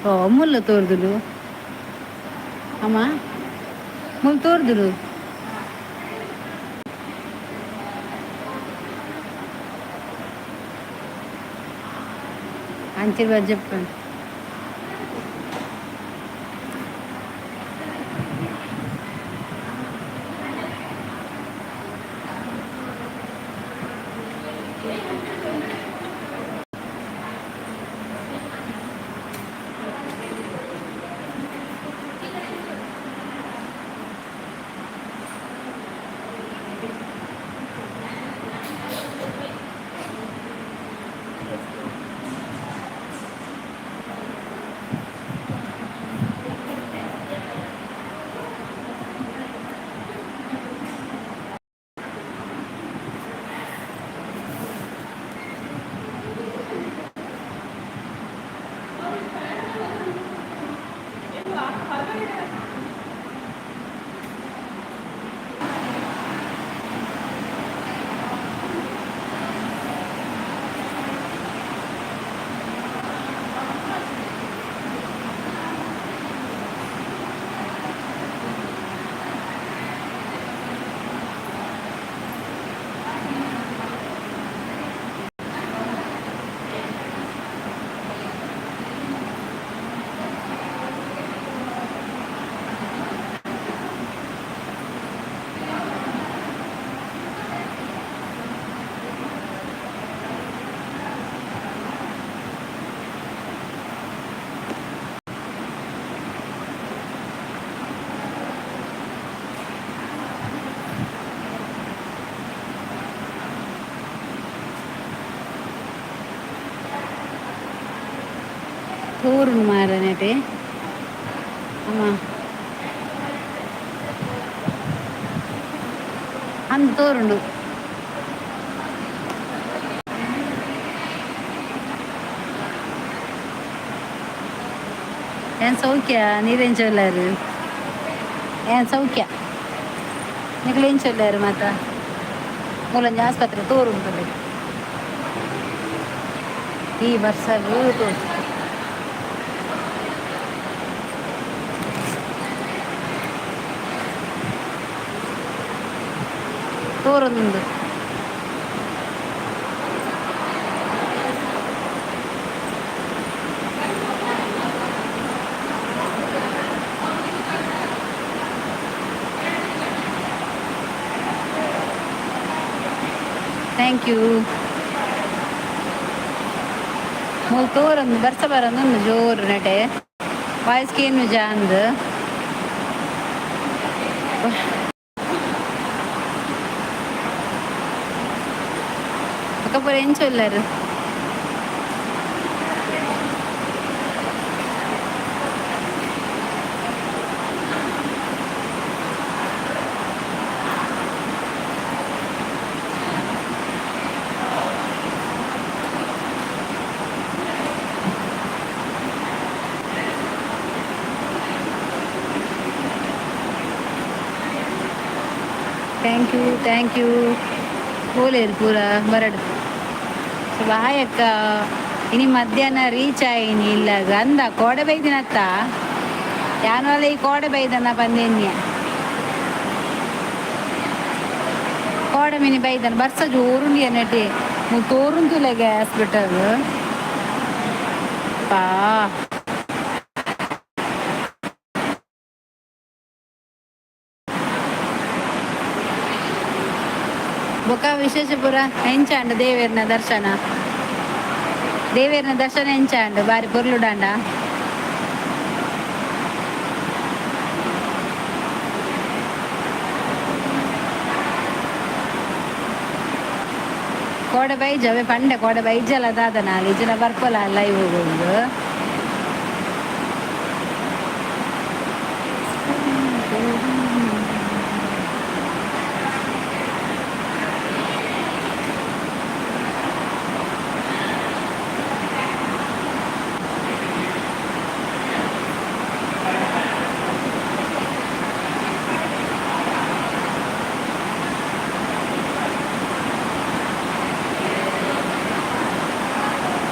ಓ, ಮುಲ್ಲ ತೋರ್ದುಲು ಅಮ್ಮ, ಮುಲ್ ತೋರ್ದುಲು. ಅಂಚಿನ ಬಜ್ಜಪ್ಪ. ತೋರುಂಡು ಮಾರನೆಟೆ ಅಮ್ಮ. ಅಂದ್, ತೋರುಂಡು. ಏನ್ ಸೌಖ್ಯ? ನೀರೇನ್ ಚೊಲ್ಲಾರು? ಏನ್ ಸೌಖ್ಯ? ನಿಕ್ಲು ಏನ್ ಚೊಲ್ಲಾರು ಮಾತ? ಮೂಲೊಂಜಿ ಆಸ್ಪತ್ರೆ ತೋರುಂಡು. ಈ ಬರ್ಸಗ್ ತೋರು ತೋರೊಂದುಂಡು. Thank you. ಮೂಲು ತೋರೊಂದು, ಬರ್ಸ ಬರೊಂದುಂಡು ಜೋರು ನೆಟೆ. ವಾಯ್ಸ್ ಕೇನುಜ ಅಂದ್. ಬೊಕ ಪೂರ ಎಂಚ ಉಲ್ಲರ್? Thank you, thank you. ಪೋಲೇರ್ ಪೂರ ಬರಡ್. ಸೊ ಬಾಯ್ ಅಕ್ಕ. ಇನಿ ಮಧ್ಯಾಹ್ನ ರೀಚ್ ಆಯಿನಿ ಇಲ್ಲಾಗ. ಅಂದ ಕೋಡೆ ಬೈದಿನತ್ತ ಯಾನವಲ್ಲ, ಈ ಕೋಡೆ ಬೈದನ ಬಂದೆನ್ಯ. ಕೋಡೆ ಮಿನಿ ಬೈದನ. ಬರ್ಸ ಜೋರುಂಡಿ ಅನ್ನಟಿ ತೋರುಂತುಲೆ ಹಾಸ್ಪಿಟಲ್ ಪಾ. ಬೊಕ ವಿಶೇಷಪುರ ಎಂಚಾಂಡ್? ದೇವೇರ್ನ ದರ್ಶನ, ದೇವೇರ್ನ ದರ್ಶನ ಎಂಚಾಂಡ್? ಬಾರಿ ಪೊರ್ಲುಡಾಂಡ. ಕೋಡೆ ಬೈಜ ಅವೇ ಪಂಡೆ. ಕೋಡೆ ಬೈಜಲ ದಾದನ ಇಜ್ಜಿನ ಬರ್ಪೊಲ ಲೈವ್ ಹೋಗುದು.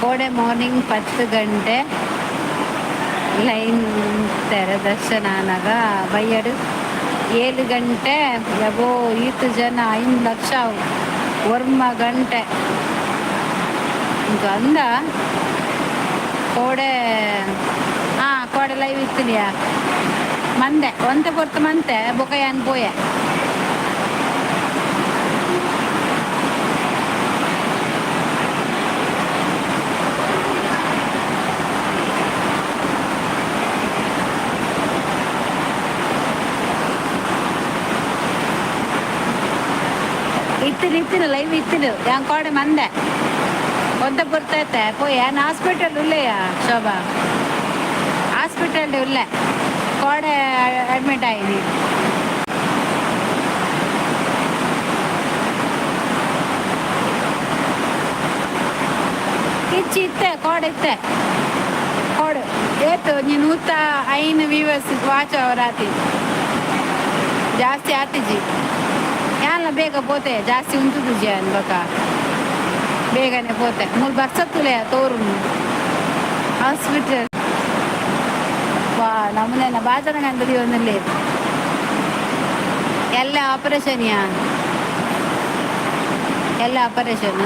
ಕೋಡೆ ಮಾರ್ನಿಂಗ್ 10 ಗಂಟೆ. ಲೈನ್ ತೆರ ದರ್ಶನ ಆನಾಗ ಬಯ್ಯಡು 7 ಗಂಟೆ. ಯಬೋ, ಈತ್ ಜನ, 5 ಲಕ್ಷ ಒರ್ಮ ಗಂಟೆ ಅಂದ. ಕೋಡೆ, ಹಾಂ, ಕೋಡೆ ಲೈವ್ ಇತ್ತಿನಿಯಾ. ಮಂದೆ ಒಂತೆ ಪೊರ್ತು ಮಂತೆ ಬೊಕ ಯಾನ್ ಪೋಯೆ. ಇತ್ತಿನ ಇತ್ತಿನ ಲೈವ್ ಇತ್ತಿನ ಯಾನ್ ಕೋಡೆ ಮಂದೆ, ಒಂತೆ ಪೊರ್ತೈತೆ ಪೋಯೆ. ನಾನು ಹಾಸ್ಪಿಟಲ್ ಉಲ್ಲೆಯ ಶೋಭಾ, ಹಾಸ್ಪಿಟಲ್ ಉಲ್ಲೆ. ಕೋಡೆ ಅಡ್ಮಿಟ್ ಆಯಿನಿ. ಇಚ್ಚಿ ಇತ್ತೆ, ಕೋಡೆ ಇತ್ತೆ. ಕೋಡು ಏತು ಒಂಜಿ 105 ವ್ಯೂವರ್ಸ್ ವಾಚ್ ಅವರ್ ಆತಿ, ಜಾಸ್ತಿ ಆತಿಜಿ. ಯಾನ್ಲ ಬೇಗ ಪೋತೆ, ಜಾಸ್ತಿ ಉಂತುದುಜಿ ಅನ್ಬಕ. ಬೇಗನೆ ಪೋತೆ. ಮೂಲು ಬರ್ಸತ್ತುಲೆ ತೋರು ಹಾಸ್ಪಿಟಲ್. ವಾ, ನಮ್ಮನೆಲ್ಲ ಬಾಜನ ಗಂಟದಿ ಒಂದಲ್ಲಿ ಎಲ್ಲ ಆಪರೇಷನ್ ಯಾ, ಎಲ್ಲ ಆಪರೇಷನ್.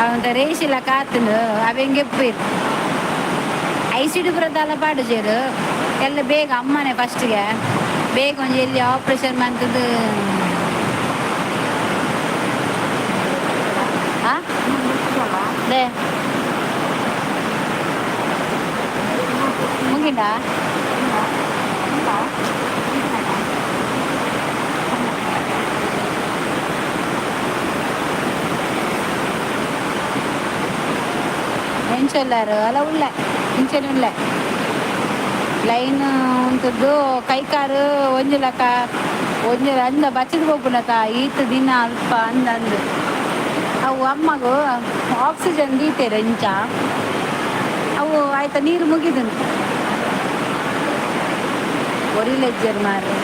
ಅವಂತ ರೇಷಿಲ ಕಾತುಂಡು ಅವೆಂಗೆ ಎಪ್ಪೀರ್. ಐಸಿಡಿ ಪುರ ಪಾಡುಜೇರು ಎಲ್ಲ. ಬೇಗ ಅಮ್ಮನೆ ಫಸ್ಟ್ಗೆ ಬೇಗ ಒಂಜಿ ಎಲ್ಲಿ ಆಪರೇಷನ್ ಮಂತದ್ದು. ಆ they ಮುಗಿಂಡ. ಎಂಚೊಲ್ಲಾರು ಅಲ್ಲ, ಉಳ್ಳೆ ಇಂಚನೆ ಉಳ್ಳೆ. ಲೈನ್ ಉಂತದ್ದು ಕೈಕಾರು ಒಂಜಿ ಲಕ ಒಂಜಿ ಅಂದ ಬಚ್ಚದ ಪೋಪುನತ. ಈತ್ ದಿನ ಅಲ್ಪ ಅಂದ ಅಂದ್ ಅವು ಅಮ್ಮಗು ಆಕ್ಸಿಜನ್ ದೀತೇರು ಇಂಚ. ಅವು ಆಯ್ತಾ, ನೀರು ಮುಗಿದು ಒರಿಲೆಜ್ಜರ್ ಮಾರ್ರೆ.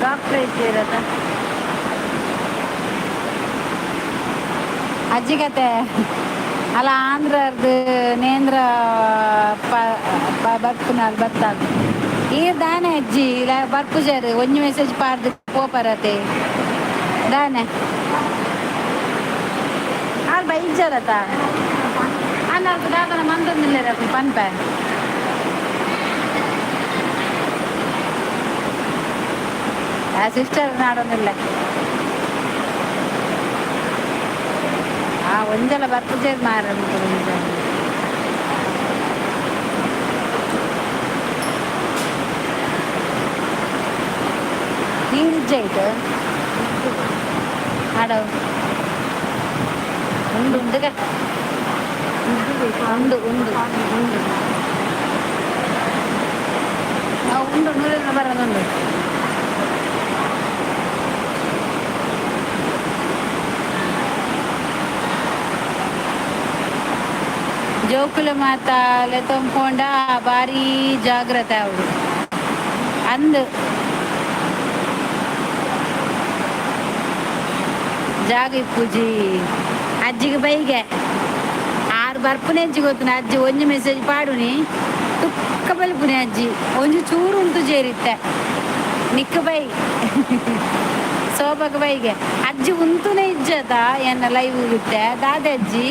ಡಾಕ್ಟ್ರ್ ಇದ್ದೀರತ್ತ ಅಜ್ಜಿಗತೆ ಅಲ್ಲ. ಆಂಧ್ರದ್ದು ನೇಂದ್ರ ಬರ್ಪುನಾಲ್ ಬತ್ತಾಲ್. ಈರ್ ದಾನೆ ಅಜ್ಜಿ ಇಲ್ಲ ಬರ್ಪುಜಾರು? ಒಂಜಿ ಮೆಸೇಜ್ ಪಾಡ್ದು ಪೋಪರತೆ ದಾನೆ? ಆಲ್ ಬೈಜರತ ಅನ್ನ ದಾದನ ಮಂದೊಂದಿಲ್ಲ ಪನ್ಪೆ. ಆ ಸಿಸ್ಟರ್ ನಾಡೊಂದಿಲ್ಲ. ಆ ಒಂಜಲ ಬರ್ಪುಜೇರ್ ಮಾರ. ನೀರಿಜ್ಜ ಇಟ್ಟು ಆಡವು. ಉಂಡು ಉಂಡು ಉಂಡು ಉಂಡು ಉಂಡು. ಆ ಉಂಡು ನೂರೆಲ್ಲ ಬರೋದುಂಡು. ಜೋಕುಲು ಮಾತ ಲೆತ್ತೊಂಪೋಂಡ ಭಾರಿ ಜಾಗ್ರತೆ ಅವಳು ಅಂದ್. ಜಾಗ ಇಪ್ಪುಜಿ ಅಜ್ಜಿಗೆ ಬೈಗೆ. ಆರು ಬರ್ಪುನೆ ಅಜ್ಜಿ ಗೊತ್ತುನ. ಅಜ್ಜಿ ಒಂಜಿ ಮೆಸೇಜ್ ಪಾಡುನಿ, ತುಕ್ಕ ಬಲ್ಪುನೆ ಅಜ್ಜಿ. ಒಂಜಿ ಚೂರು ಉಂತು ಜೇರಿತ್ತೆ ನಿಕ್ಕ ಬೈ ಸೋಬಗ ಬೈಗೆ. ಅಜ್ಜಿ ಉಂತುನೆ ಇಜ್ಜದ ಎನ್ನ ಲೈವ್ ಇತ್ತೆ. ದಾದೆ ಅಜ್ಜಿ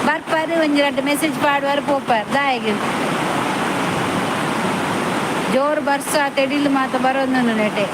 ಬರ್ಪಾರು, ಒಂಜಿ ರಡ್ಡ್ ಮೆಸೇಜ್ ಪಾಡುವಾರು, ಪೋಪಾರು. ದಾಯೆಗ್? ಜೋರು ಬರ್ಸ ತೆಡಿಲು ಮಾತ ಬರೋದು ನೆಟೆ.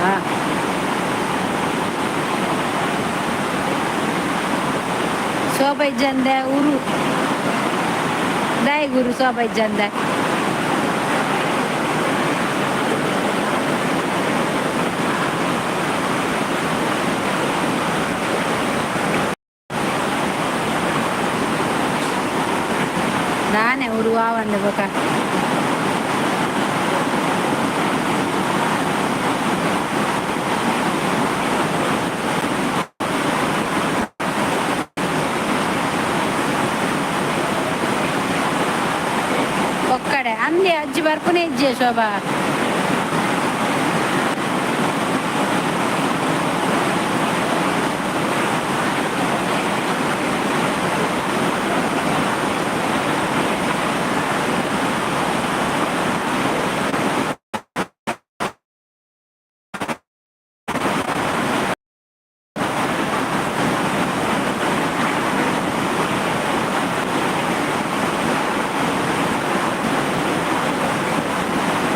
ಹಾ, ಶೋಭಾ ಇಜ್ಜಂದೆ ಊರು ದಾಯಿ ಗುರು. ಶೋಭಾ ಇಜ್ಜಂದೆ ದಾನೆ ಉರುವಾವಂದೆ ಬೊಕ. ಒಕ್ಕಡೆ ಅಂದೆ ಅಜ್ಜಿ ಬರ್ಪುನೆ ಇಜ್ಜೆ ಶೋಭಾ.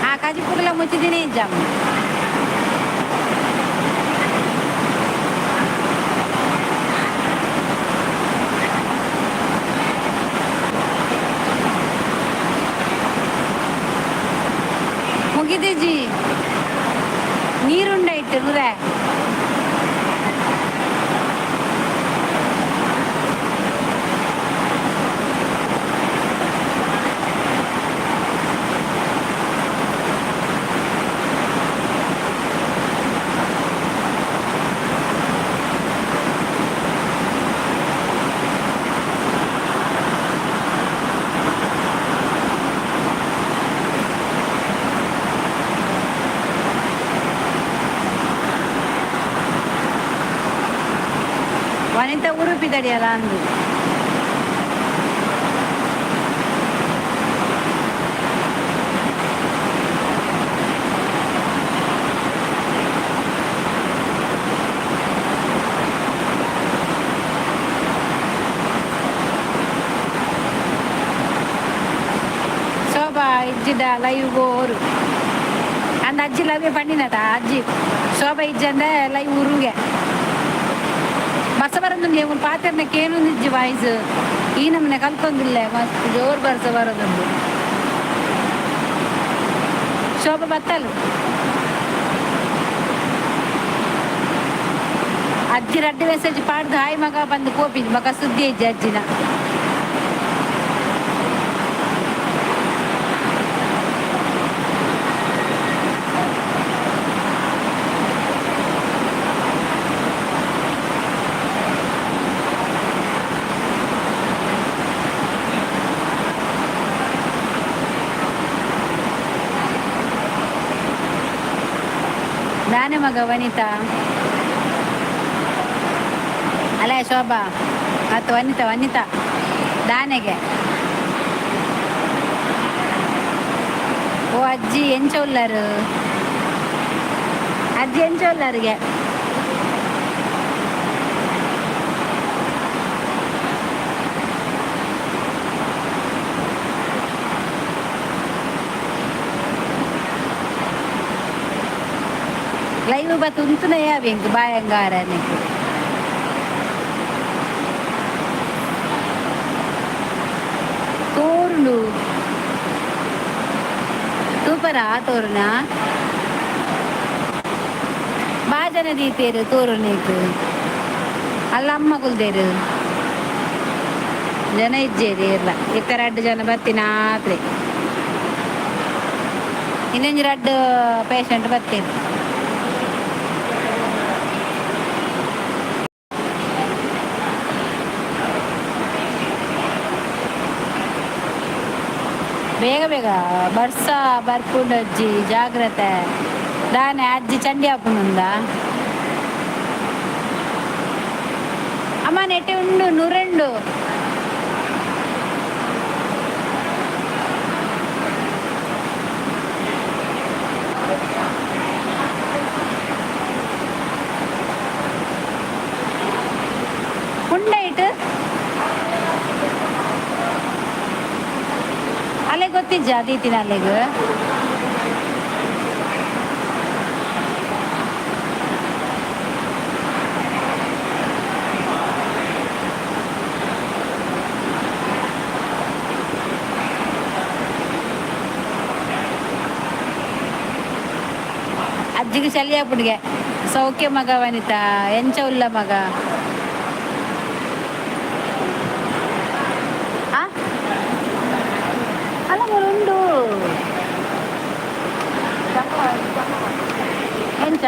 ಆ ಕಜಿಪುಗ್ಲ ಮುಚ್ಚಿದ್ದೀನಿ ಇಜ್ಜಮ್ಮ. ಮುಗಿದಿಜ್ಜಿ, ನೀರುಂಡ ಇಟ್ಟು ನೂರೆ. ವನಿತಾ ಉರುಪಿ ತಡಿಯಲ್ಲ ಅಂದು. ಶೋಭಾ ಇಜ್ಜಿಡ ಲೈವ್ ಗೋರು ಅಂದ. ಅಜ್ಜಿ ಲವ್ವೆ ಪಂಡಿನತ ಅಜ್ಜಿ ಶೋಭಾ ಇಜ್ಜಂದ ಲೈವ್ ಉರುಗೆ ಬರ್ಸ ಬರೋದುಂಡು. ಒಂದು ಪಾತೆರ್ನ ಕೇನೊಂದಿಜ್ಜಿ ವಾಯ್ಸ್. ಈ ನಮ್ಮನೆ ಕಲ್ತೊಂದಿಲ್ಲ. ಮಸ್ತ್ ಜೋರು ಬರ್ಸ ಬರೋದುಂಡು. ಶೋಭಾ ಬತ್ತಲು. ಅಜ್ಜಿ ರಡ್ಡು ಮೆಸೇಜ್ ಪಾಡ್ದು ಹಾಯ್ ಮಗ ಬಂದು ಕೋಪಿದ್ ಮಗ. ಸುದ್ದಿ ಇಜ್ಜಿ ಅಜ್ಜಿನ. ದಾನೆ ಮಗ ವನಿತಾ ಅಲ್ಲ ಶೋಭಾ ಮತ್ತು ವನಿತಾ ವನಿತಾ ದಾನೆಗೆ. ಓ ಅಜ್ಜಿ, ಎಂಚ ಉಲ್ಲರು ಅಜ್ಜಿ? ಎಂಚ ಉಲ್ಲರಿಗೆ? ಲೈವ್ ಬತ್ತು ಉಂತುನಯ ಎಂಕ್ ಬಾಯಂಗಾರ నీకు. ತೋರುಂಡು ತೂಪರ ತೋರುನ ಬಾಜನ ದೀತೇರು ತೋರು ನೀಕು. ಅಲ್ಲ ಅಮ್ಮ ಕುಲ್ದೇರು. ಜನ ಇಜ್ಜೇರು ಇರ್ಲ. ಇತ್ತ ರಡ್ಡು ಜನ ಬತ್ತಿನ ಆತ್ರೆ. ಇನ್ನೊಂಜಿ ರಡ್ಡು ಪೇಷಂಟ್ ಬತ್ತೀರಿ. ಬೇಗ ಬೇಗ ಬರ್ಸ ಬರ್ಪುಂಡು ಅಜ್ಜಿ, ಜಾಗ್ರತೆ. ದಾನೆ ಅಜ್ಜಿ ಚಂಡಿ ಆಪುಂಡುಂದ? ಅಮ್ಮ, ನೆಟ್ಟೆ ಉಂಡು ನೂರೆಂಡು. ಉಂಡೈಟ್ ಅಲ್ಲೇ ಗೊತ್ತಿಜ್ಜ ದೀತಿನ ಅಲ್ಲಿಗೆ. ಅಜ್ಜಿಗೆ ಚಳಿ ಆಪುಂಡಿಗೆ. ಸೌಖ್ಯ ಮಗ ವನಿತಾ, ಎಂಚ ಉಲ್ಲ ಮಗ? ಆ? ಎಂಚ?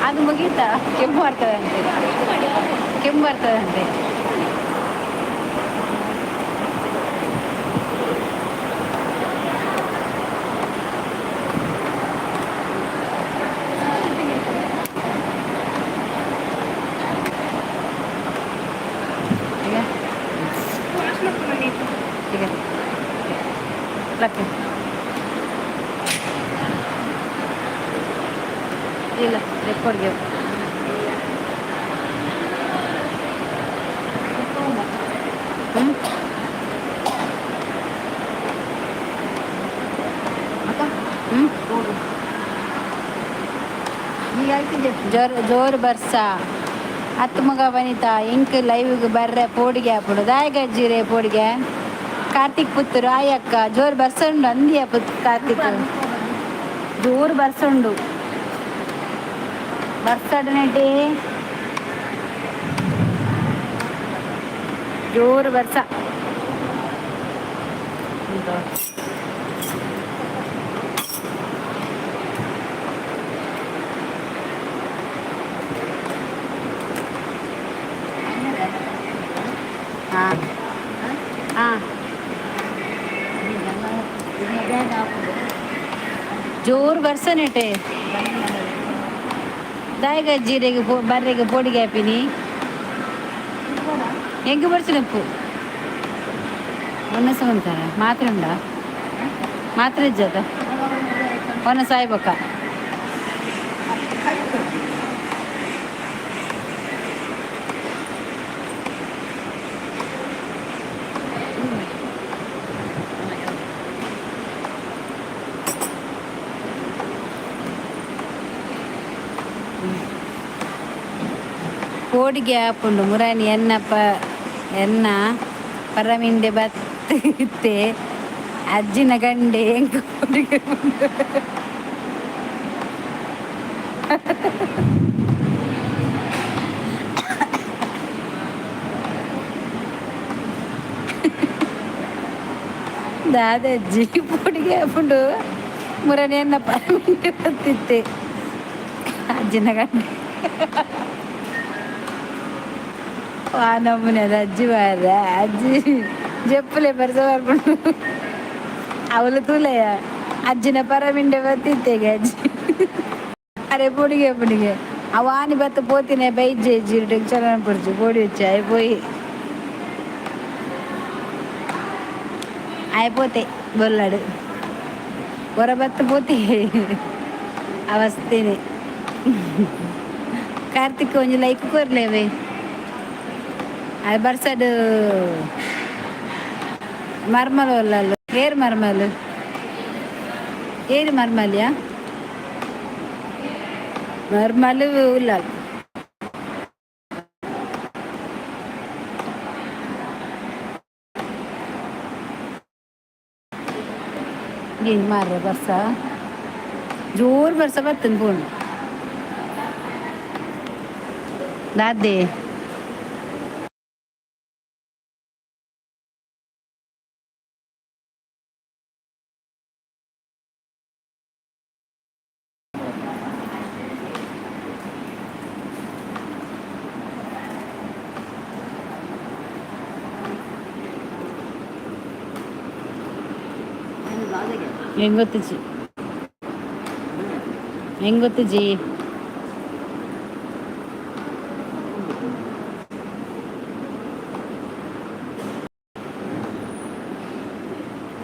ಅದು ಮುಗೀತಾ? ಕೆಮ್ಮು ಬರ್ತದಂತೆ, ಕೆಮ್ಮು ಬರ್ತದಂತೆ. ಈಗ ಈಗ ಲಕ್ಕಿ ಇಲ್ಲ ರೆಕಾರ್ಡ್ಗೆ. ಹ್ಞೂ. ಅಕ್ಕ. ಹ್ಞೂ. ಹೋಗು ಈಗ ಆಯ್ತಿದ್ದೆ. ಜೋರು ಜೋರು ಬರ್ಸ. ಅತ್ತು ಮಗ ವನಿತಾ, ಇಂಕ್ ಲೈವ್ಗೆ ಬರ್ರೆ ಪೋಡಿಗೆ ಆಪುಂಡು. ದಾಯಗಜ್ಜಿರೆ ಪೋಡಿಗೆ. ಕಾರ್ತಿಕ್ ಪುತ್ತೂರು, ಆಯ್ ಅಕ್ಕ, ಜೋರು ಬರ್ಸ ಉಂಡು ಅಂದಿಯ ಪುತ್. ಕಾರ್ತಿಕ್, ಜೋರು ಬರ್ಸ ಉಂಡು, ಬರ್ಸಡನೆಟಿ ಜೋರು ಬರ್ಸ. ಹಾಂ ಹಾಂ. ಜೋರು ಬರ್ಸನೆಟೆ. ದಾಯಗ ಜೀರೆಗೆ ಬರ್ರೆಗೆ ಪೋಡಿಗೆ ಹಾಪಿನಿ. ಎಂಗೆ ಬರ್ಸಿನಪ್ಪು ಒನ್ನ ಸమంತಾರ ಮಾತ್ರೆ ಉಂಡಾ? ಮಾತ್ರೆ ಇಜ್ಜದ ಒನ್ನ ಸಾಯ್ಬಕ್ಕ. ಕೋಡಿಗೆ ಆಪುಂಡು ಮುರಾನಿ ಎನ್ನಪ್ಪ ಎನ್ನ ಪರಮಿಂಡೆ ಬತ್ತೆ ಅಜ್ಜಿನ ಗಂಡೆ ಎಂಕ್ ಕೋಡಿಗೆ ಉಂಡು. ದಾದಜ್ಜಿ ಪೋಡಿಗೆ ಆಪುಂಡು ಮುರಾನಿ ಎನ್ನ ಪರಮಿಂಡೆ ಬತ್ತಿತ್ತೆ ಅಜ್ಜಿನ ಗಂಡೆ. ಆ ನಮೂನೆ ಅದು ಅಜ್ಜಿ ಮಾರ್ರೆ. ಅಜ್ಜಿ ಜಪ್ಪುಲೆ ಬರ್ಸ ಬರ್ಪುಂಡು ಅವಳು ತೂಲೆಯ ಅಜ್ಜಿನ ಪರಮಿಂಡೆ ಬತ್ತಿತ್ತೆಗೆ ಅಜ್ಜಿ. ಅರೆ ಪೊಡಿಗೆ ಪೊಡಿಗೆ ಅವ ಆನಿ ಬತ್ತ ಪೋತಿನೆ ಬೈಜೆ ಜೀರು ಚಲನ ಪೊಡ್ಚು ಪೊಡಿ వచ్చి అయిపోయి అయిపోతే బొల్లాడు ಹೊರಬತ್ತ ಪೋತಿ ಅವಸ್ಥೆನೆ. ಕಾರ್ತಿಕ್ ಒಂಜಿ ಲೈಕ್ ಕೊರ್ಲೇವೆ. ಅದು ಬರ್ಸಡು ಮರ್ಮಲ್ ಒಲ್ಲಲ್ಲ. ಏರ್ ಮರ್ಮಲ್, ಏರು ಮರ್ಮಲ್ಯಾ? ಮರ್ಮಲ್ ಉಲ್ಲಾಲ್. ಗಿಂಜ್ ಮಾರ್ರೆ. ಬರ್ಸ ಜೋರು ಬರ್ಸ ಬರ್ತದೆ ಪೋಂಡು ದಾದೆ. ಹೆಂಗ್ ಗೊತ್ತಿಜಿ, ಹೆಂಗ್ ಗೊತ್ತಿಜಿ?